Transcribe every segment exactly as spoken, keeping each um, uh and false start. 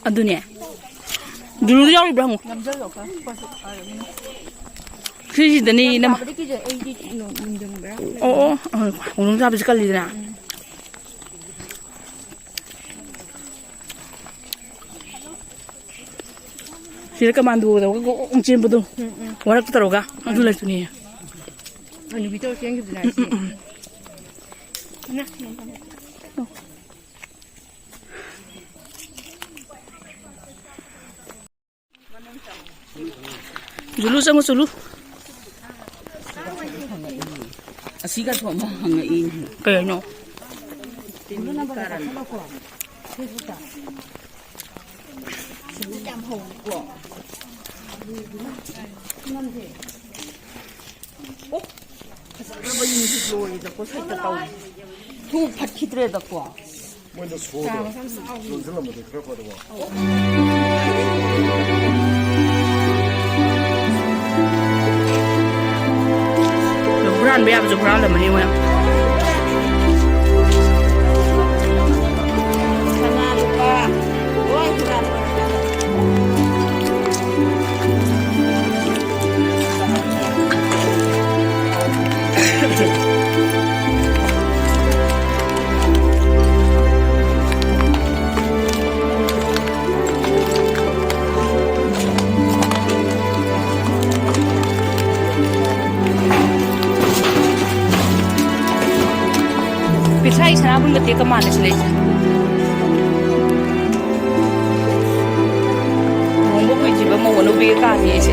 ꯑꯗꯨꯅꯦ꯫ ꯖꯨꯂꯨꯗ ꯌꯥꯎꯔꯤꯕ꯭ꯔꯥ ꯍꯪꯉꯨ꯫ ꯁꯤꯁꯤꯗꯅꯤ ꯏꯅꯝꯃ꯫ ꯑꯣ, ꯑꯣ, ꯑ, ꯈꯣꯡꯗ꯭ꯔꯨꯝ ꯆꯥꯕꯁꯤ ꯀꯜꯂꯤꯗꯅ꯫ ꯁꯤꯗ ꯀꯃꯥꯟꯗꯣ ꯇꯧꯔꯒ ꯒꯣꯡ ꯆꯦꯟꯕꯗꯣ꯫ ꯎꯝ, ꯎꯝ꯫ ꯋꯥꯔꯛꯇ ꯇꯧꯔꯒ ꯑꯗꯨ ꯂꯩꯇꯨꯅꯦ꯫ ꯑ, ꯅꯨꯄꯤ ꯇꯧꯔ ꯆꯦꯟꯈꯤꯕꯗꯨꯅ ꯎꯝ, ꯎꯝ, ꯁꯤ꯫ ꯎꯝ꯫ ꯖꯨꯂꯨ ꯆꯪꯉꯨ, ꯖꯨꯂꯨ꯫ ꯑꯁꯤꯒꯁꯨ ꯑꯃ ꯍꯪꯉꯛꯏ꯫ ꯀꯩ ꯍꯥꯏꯅꯣ? ꯌꯥꯝ ꯍꯧꯋꯤꯀꯣ꯫ ꯑꯣ, ꯐꯖꯈ꯭ꯔꯕ ꯌꯨꯝꯁꯤ ꯂꯣꯏꯔꯦꯗꯀꯣ, ꯁꯩꯇ ꯇꯧꯔꯦ꯫ ꯊꯨ ꯐꯠꯈꯤꯗ꯭ꯔꯦꯗꯀꯣ꯫ ꯃꯣꯏꯗ ꯁꯣꯗꯣ ꯆꯥꯕ ꯌꯥꯝ ꯆꯥꯎꯋꯤ꯫ ꯆꯣꯟꯁꯤꯜꯂꯝꯕꯗꯣ ꯈꯔ ꯐꯗꯧꯕ꯫ ꯍꯨꯔꯥꯟꯕ ꯌꯥꯕꯁꯨ ꯍꯨꯔꯥꯜꯂꯝꯃꯅꯤ ꯃꯣꯏꯅ꯫ ꯁꯅꯥ ꯂꯨꯄꯥ ꯂꯣꯏ ꯍꯨꯔꯥꯜꯂꯦ꯫ ꯄꯤꯊ꯭ꯔꯥꯏ ꯁꯅꯥꯕꯨꯟꯒ ꯇꯦꯛꯀ ꯃꯥꯜꯂꯦ ꯁꯤ ꯂꯩꯁꯦ꯫ ꯂꯨꯍꯣꯡꯕ ꯀꯨꯏꯗ꯭ꯔꯤꯕ ꯃꯧ ꯑꯅꯧꯕꯤꯒ ꯀꯥꯔꯤ ꯑꯩꯁꯦ꯫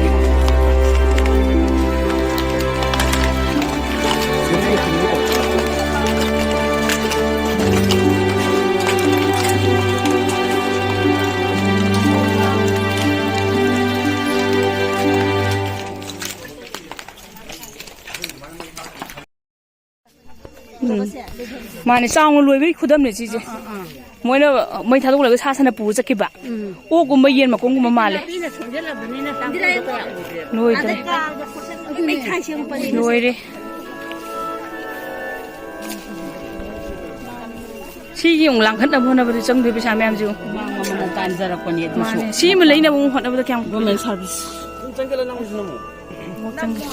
ꯎꯝ꯫ ꯃꯥꯅꯦ, ꯆꯥꯎꯅ ꯂꯣꯏꯕꯒꯤ ꯈꯨꯗꯝꯅꯦ ꯁꯤꯁꯦ꯫ ꯑꯥ, ꯑꯥ꯫ ꯃꯣꯏꯅ ꯃꯩ ꯊꯥꯗꯣꯛꯂꯒ ꯁꯥ ꯁꯟꯅ ꯄꯨꯔ ꯆꯠꯈꯤꯕ꯫ ꯎꯝ꯫ ꯑꯣꯛꯀꯨꯝꯕ ꯌꯦꯟ ꯃꯀꯣꯟꯒꯨꯝꯕ ꯃꯥꯜꯂꯦ꯫ ꯅꯥꯄꯤꯅ ꯁꯣꯡꯖꯜꯂꯕꯅꯤꯅ ꯇꯥꯡꯈꯠꯂꯛꯄ ꯌꯥꯝ ꯂꯣꯏꯗ꯭ꯔꯦ꯫ ꯑꯗꯨꯅꯦ꯫ ꯂꯣꯏꯔꯦ꯫ ꯁꯤꯒꯤ ꯑꯃꯨꯛ ꯂꯥꯡꯈꯠꯅꯕ ꯍꯣꯠꯅꯕꯗ ꯆꯪꯗꯣꯏ ꯄꯩꯁꯥ ꯃꯌꯥꯝꯁꯦ ꯌꯦꯡꯉꯨ꯫ ꯇꯥꯟꯖꯔꯛꯄꯅꯦ ꯑꯗꯨꯁꯨ꯫ ꯃꯥꯅꯦ꯫ ꯁꯤꯃ ꯂꯩꯅꯕ ꯑꯃꯨꯛ ꯍꯣꯠꯅꯕꯗ ꯀꯌꯥꯝ ꯒꯣꯔꯃꯦꯟ ꯁꯥꯔꯚꯤꯁ꯫ ꯑꯗꯨꯝ ꯆꯪꯁꯤꯜꯂ ꯅꯪꯁꯨ ꯅꯪꯉꯨ꯫ ꯑꯃꯨꯛ ꯆꯪꯒꯦ꯫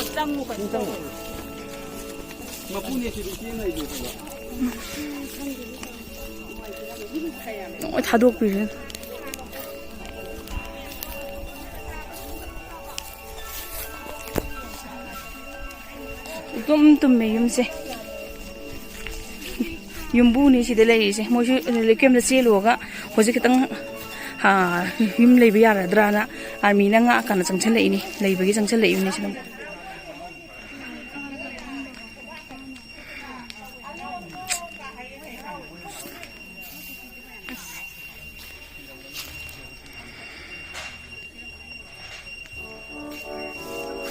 ꯃꯄꯨꯅꯦ ꯁꯤꯗꯤ ꯏꯆꯦꯅ ꯂꯩꯗꯣꯏꯗꯨꯒ꯫ ꯂꯣꯏ ꯊꯥꯗꯣꯛꯄꯤꯔꯦ꯫ ꯏꯇꯨꯝ ꯇꯨꯝꯃꯦ ꯌꯨꯝꯁꯦ꯫ ꯌꯨꯝꯕꯨꯅꯤ ꯁꯤꯗ ꯂꯩꯔꯤꯁꯦ꯫ ꯃꯣꯏꯁꯨ ꯔꯤꯂꯤꯐ ꯀꯦꯝꯞꯇ ꯆꯦꯜꯂꯨꯔꯒ ꯍꯧꯖꯤꯛ ꯈꯤꯇꯪ, ꯑꯥ, ꯌꯨꯝ ꯂꯩꯕ ꯌꯥꯔꯗ꯭ꯔꯥꯅ ꯑꯥꯔꯃꯤꯅ ꯉꯥꯛꯑꯀꯥꯟꯗ ꯆꯪꯁꯜꯂꯛꯏꯅꯤ, ꯂꯩꯕꯒꯤ ꯆꯪꯁꯜꯂꯛꯏꯕꯅꯤ ꯁꯤꯗ꯫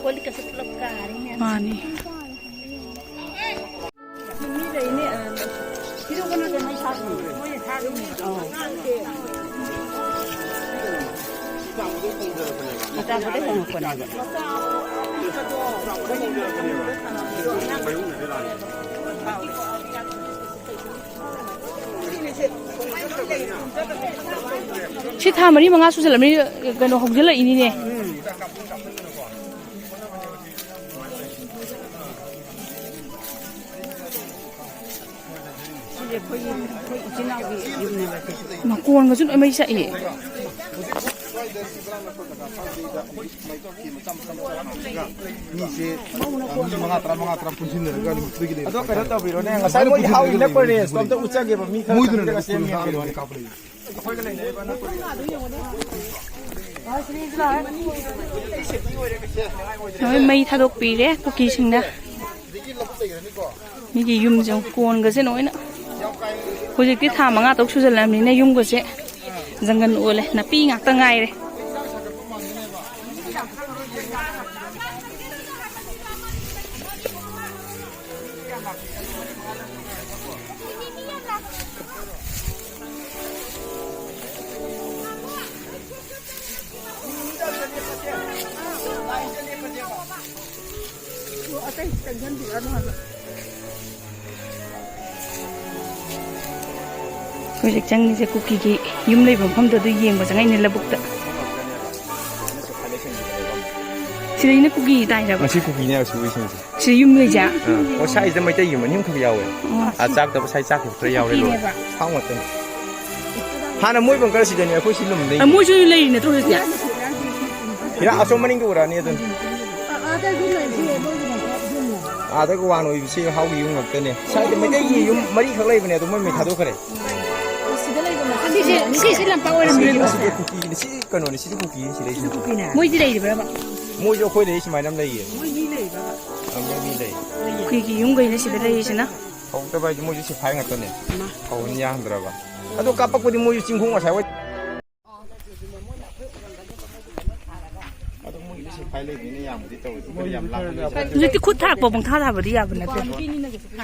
ꯀꯣꯜ ꯂꯤꯛꯀꯁꯦ ꯄꯨꯂꯞ ꯀꯥꯔꯦꯅꯦ꯫ ꯃꯥꯅꯤ꯫ ꯃꯤ ꯂꯩꯅꯦ, ꯑ, ꯄꯤꯔꯛꯑꯣ ꯀꯩꯅꯣꯗ ꯃꯩ ꯊꯥꯒꯦ꯫ ꯃꯣꯏꯅ ꯊꯥꯒꯦ꯫ ꯑꯧ꯫ ꯑꯆꯥꯄꯣꯠꯇꯩ ꯍꯣꯡꯉꯛꯄꯅꯦꯕ꯫ ꯁꯤ ꯊꯥ ꯃꯔꯤ ꯃꯉꯥ ꯁꯨꯖꯜꯂꯝꯃꯤ, ꯀꯩꯅꯣ, ꯍꯧꯖꯤꯜꯂꯛꯏꯅꯤꯅꯦ꯫ ꯁꯤꯁꯦ ꯑꯩꯈꯣꯏꯒꯤ, ꯑꯩꯈꯣꯏ ꯏꯆꯤꯟ ꯏꯅꯥꯎꯒꯤ ꯌꯨꯝꯅꯦꯕ ꯁꯦ꯫ ꯃꯀꯣꯟꯒꯁꯨ ꯂꯣꯏ ꯃꯩ ꯆꯥꯛꯏ꯫ ꯃꯤꯁꯦ ꯃꯤ ꯃꯉꯥ, ꯇꯔꯥ, ꯃꯉꯥ, ꯇꯔꯥ ꯄꯨꯟꯁꯤꯟꯅꯔꯒ ꯅꯨꯃꯤꯠꯇꯨꯒꯤ ꯂꯩꯕ ꯑꯗꯣ ꯀꯩꯅꯣ ꯍꯥꯏꯇꯥꯔꯦ꯫ ꯇꯧꯕꯤꯔꯣꯅꯦ, ꯉꯁꯥꯏ ꯃꯣꯏꯒꯤ ꯍꯥꯎ ꯏꯜꯂꯛꯄ ꯔꯦꯁꯇꯣ ꯑꯝꯇ ꯎꯠꯆꯒꯦꯕ, ꯃꯤ ꯈꯔ ꯃꯣꯏꯗꯨꯅꯅꯦ ꯆꯪꯕꯤꯔꯒ ꯁꯦꯝꯃꯤ ꯍꯥꯏꯕꯅꯦ꯫ ꯀꯥꯞꯄ ꯂꯩ꯫ ꯂꯣꯏ ꯃꯩ ꯊꯥꯗꯣꯛꯄꯤꯔꯦ ꯀꯨꯀꯤꯁꯤꯡꯅ꯫ ꯃꯤꯒꯤ ꯌꯨꯝꯁꯦ ꯀꯣꯟꯒꯁꯦ ꯂꯣꯏꯅ꯫ ꯍꯧꯖꯤꯛꯇꯤ ꯊꯥ ꯃꯉꯥ ꯇꯔꯨꯛ ꯁꯨꯖꯜꯂꯛꯑꯕꯅꯤꯅ ꯌꯨꯝꯒꯁꯦ ꯖꯪꯒꯜ ꯑꯣꯜꯂꯦ, ꯅꯥꯄꯤ ꯉꯥꯛꯇ ꯉꯥꯏꯔꯦ꯫ ꯍꯧꯖꯤꯛ ꯆꯪꯉꯤꯁꯦ ꯀꯨꯀꯤꯒꯤ ꯌꯨꯝ ꯂꯩꯕ ꯃꯐꯝꯗꯣ ꯑꯗꯨ ꯌꯦꯡꯕ ꯆꯪꯉꯛꯏꯅꯦ, ꯂꯧꯕꯨꯛꯇ꯫ ꯁꯤꯗꯩꯅ ꯀꯨꯀꯤ ꯇꯥꯏꯔꯕ? ꯉꯁꯤ ꯀꯨꯀꯤꯅꯦ ꯁꯨꯔꯤꯁꯤꯡꯁꯦ꯫ ꯁꯤꯗ ꯌꯨꯝ ꯂꯩꯁꯦ? ꯑꯥ, ꯑꯣ, ꯁ꯭ꯋꯥꯏꯁꯤꯗ ꯃꯩꯇꯩ ꯌꯨꯝ ꯑꯅꯤ ꯑꯃꯈꯛ ꯌꯥꯎꯋꯦ꯫ ꯑꯣ, ꯑꯥ, ꯆꯥꯛꯇꯕ ꯁ꯭ꯋꯥꯏ ꯆꯥꯛꯈꯤꯕ ꯈꯔ ꯌꯥꯎꯔꯦ, ꯂꯣꯏꯔꯦ꯫ ꯀꯨꯀꯤꯅꯦꯕ? ꯐꯥꯝ ꯉꯥꯛꯇꯅꯤ꯫ ꯍꯥꯟꯅ ꯃꯣꯏ ꯕꯪꯀꯔ ꯁꯤꯗꯅꯦ, ꯑꯩꯈꯣꯏ ꯁꯤ ꯂꯨꯝꯗꯩꯅꯦ꯫ ꯑ, ꯃꯣꯏꯁꯨ ꯂꯩꯔꯤꯅꯦ, ꯇꯧꯔꯤꯁꯦ꯫ ꯍꯤꯔꯥ ꯑꯁꯣꯝ ꯃꯅꯤꯡꯗ ꯎꯔꯛꯑꯅꯤ ꯑꯗꯨꯅ꯫ ꯑꯥꯗꯒ ꯋꯥꯡꯅ ꯑꯣꯏꯕꯁꯤ ꯍꯥꯎꯒꯤ ꯌꯨꯝ ꯉꯥꯛꯇꯅꯦ꯫ ꯁ꯭ꯋꯥꯏꯗ ꯃꯩꯇꯩꯒꯤ ꯌꯨꯝ ꯃꯔꯤꯈꯛ ꯂꯩꯕꯅꯦ, ꯑꯗꯣ ꯃꯣꯏ ꯃꯩ ꯊꯥꯗꯣꯛꯈ꯭ꯔꯦ꯫ ꯁꯤꯗ ꯂꯩꯕ ꯃꯈꯜ ꯁꯤꯁꯦ, ꯁꯤꯁꯦ ꯂꯝꯄꯥꯛ ꯑꯣꯏꯔꯝꯗꯣꯏꯅꯦ꯫ ꯁꯤꯗꯤ ꯀꯨꯀꯤꯒꯤꯅꯦ, ꯁꯤ ꯀꯩꯅꯣꯅꯦ, ꯁꯤꯗꯤ ꯀꯨꯀꯤꯒꯤꯅꯦ, ꯁꯤꯗ ꯂꯩꯁꯦ꯫ ꯀꯨꯀꯤꯅꯦ? ꯃꯣꯏꯗꯤ ꯂꯩꯔꯤꯕ꯭ꯔꯕ? ꯃꯣꯏꯁꯨ ꯑꯩꯈꯣꯏꯗ ꯁꯨꯃꯥꯏꯅ ꯑꯃ ꯂꯩꯌꯦ꯫ ꯃꯣꯏ ꯃꯤ ꯂꯩꯕ꯭ꯔꯕ? ꯑ, ꯃꯣꯏ ꯃꯤ ꯂꯩ꯫ ꯀꯨꯀꯤꯒꯤ ꯌꯨꯝꯈꯩꯅ ꯁꯤꯗ ꯂꯩꯔꯤꯁꯤꯅ? ꯍꯧꯗꯕ ꯍꯥꯏꯗꯤ ꯃꯣꯏꯁꯨ ꯁꯤꯐꯥꯏ ꯉꯥꯛꯇꯅꯦ꯫ ꯍꯧꯕꯅꯤ ꯌꯥꯍꯟꯗ꯭ꯔꯕ꯫ ꯑꯗꯣ ꯀꯥꯞꯄꯛꯄꯗꯤ ꯃꯣꯏꯁꯨ ꯆꯤꯡꯈꯣꯡ ꯉꯁꯥꯏ ꯍꯣꯏ꯫ ꯑꯗꯣ ꯃꯣꯏꯒꯤꯗꯤ ꯁꯤꯐꯥꯏ ꯂꯩꯕꯅꯤꯅ ꯌꯥꯝꯕꯨꯗꯤ ꯇꯧꯔꯦ꯫ ꯌꯥꯝ ꯂꯥꯞꯄꯗꯤ ꯍꯧꯖꯤꯛꯇꯤ ꯈꯨꯠ ꯊꯥꯔꯛꯄ ꯄꯪꯊꯥ ꯊꯥꯕꯗꯤ ꯌꯥꯕ ꯅꯠꯇꯦ꯫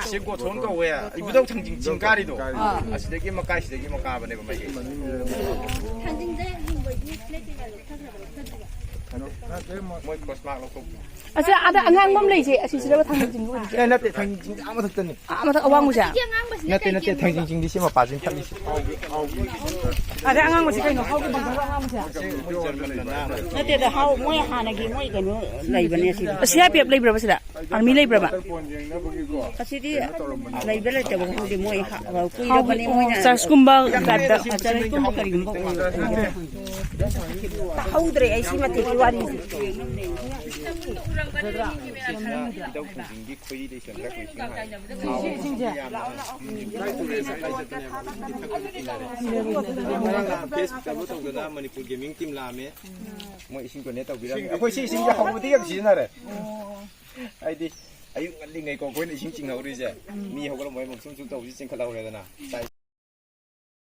ꯁꯤ ꯒꯣꯊꯣꯟ ꯀꯧꯋꯦ꯫ ꯏꯕꯨꯙꯧ ꯊꯥꯡꯖꯤꯡ ꯆꯤꯡ ꯀꯥꯔꯤꯗꯣ꯫ ꯑꯥ꯫ ꯑꯁꯤꯗꯒꯤ ꯃꯀꯥꯏ, ꯁꯤꯗꯒꯤ ꯃꯀꯥꯕꯅꯦꯕ ꯃꯥꯒꯤ꯫ ꯊꯥꯡꯖꯤꯡꯁꯦ ꯍꯤꯡꯕꯒꯤ ꯐ꯭ꯂꯦꯠ ꯀꯩꯀꯥ ꯂꯧꯊꯈ꯭ꯔꯕ ꯂꯧꯊꯗ꯭ꯔꯤꯕ? ꯃꯣꯏ ꯄꯣꯁꯃꯥꯛ ꯂꯧꯊꯣꯛꯄꯤ꯫ ꯑꯁꯤ ꯑꯥꯗ ꯑꯉꯥꯡꯕ ꯑꯃ ꯂꯩꯁꯦ, ꯑꯁꯤꯁꯤꯔꯕ ꯊꯥꯡꯖꯤꯡ ꯆꯤꯡꯕ ꯑꯣꯏꯔꯤꯁꯦ? ꯑꯦ, ꯅꯠꯇꯦ, ꯊꯥꯡꯖꯤꯡ ꯆꯤꯡ ꯑꯥ ꯃꯊꯛꯇꯅꯤ꯫ ꯑꯥ ꯃꯊꯛ ꯑꯋꯥꯡꯕꯁꯦ? ꯅꯠꯇꯦ, ꯅꯠꯇꯦ, ꯊꯥꯡꯖꯤꯡ ꯆꯤꯡꯗꯤ ꯁꯤ ꯃꯄꯥꯁꯤꯅ ꯊꯠꯂꯤꯁꯦ꯫ ꯑꯗ ꯑꯉꯥꯡꯕꯁꯤ ꯀꯩꯅꯣ? ꯍꯥꯎꯒꯤ ꯕꯪꯒꯔ ꯑꯉꯥꯡꯕꯁꯦ? ꯅꯠꯇꯦꯗ, ꯍꯥꯎ, ꯃꯣꯏ ꯍꯥꯟꯅꯒꯤ ꯃꯣꯏ ꯀꯩꯅꯣ ꯂꯩꯕꯅꯦ ꯁꯤꯗ꯫ ꯁꯤ ꯑꯥꯔ ꯄꯤ ꯑꯦꯐ ꯂꯩꯕ꯭ꯔꯕ ꯁꯤꯗ? ꯑꯥꯔꯃꯤ ꯂꯩꯕ꯭ꯔꯕ? ꯑꯁꯤꯗꯤ ꯂꯩꯕ ꯂꯩꯇꯕ ꯈꯪꯗꯦ, ꯃꯣꯏ ꯍꯥ-, ꯀꯨꯏꯔꯕꯅꯦ ꯍꯥꯎꯒꯤ, ꯑꯣ, ꯃꯣꯏꯅ ꯆꯔꯆꯀꯨꯝꯕ ꯇꯥꯏꯞꯇ꯫ ꯆꯔꯆꯀꯨꯝꯕ ꯀꯔꯤꯒꯨꯝꯕ ꯑꯣꯏꯕ꯫ ꯇꯥꯍꯧꯗ꯭ꯔꯦ ꯑꯩ ꯁꯤ ꯃꯇꯦꯛꯀꯤ ꯋꯥꯔꯤꯁꯦ꯫ ꯏꯙꯧ ꯊꯥꯡꯖꯤꯡꯒꯤ ꯈꯣꯏꯔꯤ ꯂꯩꯁꯟꯗ꯭ꯔꯥ ꯀꯩꯁꯨ ꯍꯥꯏ꯫ ꯁꯤ ꯏꯁꯤꯡꯁꯦ꯫ ꯉꯔꯥꯡ ꯅꯍꯥꯟ ꯐꯦꯁ ꯀꯩꯅꯣ ꯇꯧꯗꯅ ꯃꯅꯤꯄꯨꯔꯒꯤ ꯃꯤꯡ ꯇꯤꯝ ꯂꯥꯛꯑꯝꯃꯦ꯫ ꯃꯣꯏ ꯏꯁꯤꯡ ꯗꯣꯅꯦꯠ ꯇꯧꯕꯤꯔꯝꯃꯦ꯫ ꯑꯩꯈꯣꯏ ꯁꯤ ꯏꯁꯤꯡꯁꯦ ꯍꯧꯕꯗꯒꯤ ꯌꯥꯝ ꯁꯤꯖꯤꯟꯅꯔꯦ꯫ ꯍꯥꯏꯗꯤ ꯑꯌꯨꯛ ꯉꯜꯂꯤꯉꯩꯀꯣ ꯑꯩꯈꯣꯏꯅ ꯏꯁꯤꯡ ꯆꯤꯡꯍꯧꯔꯤꯁꯦ꯫ ꯃꯤ ꯍꯧꯒꯠꯂꯝꯃꯣꯏ, ꯃꯣꯏ ꯁꯨꯝ ꯁꯨꯝ ꯇꯧꯕꯁꯤ ꯆꯤꯡꯈꯠꯍꯧꯔꯦꯗꯅ꯫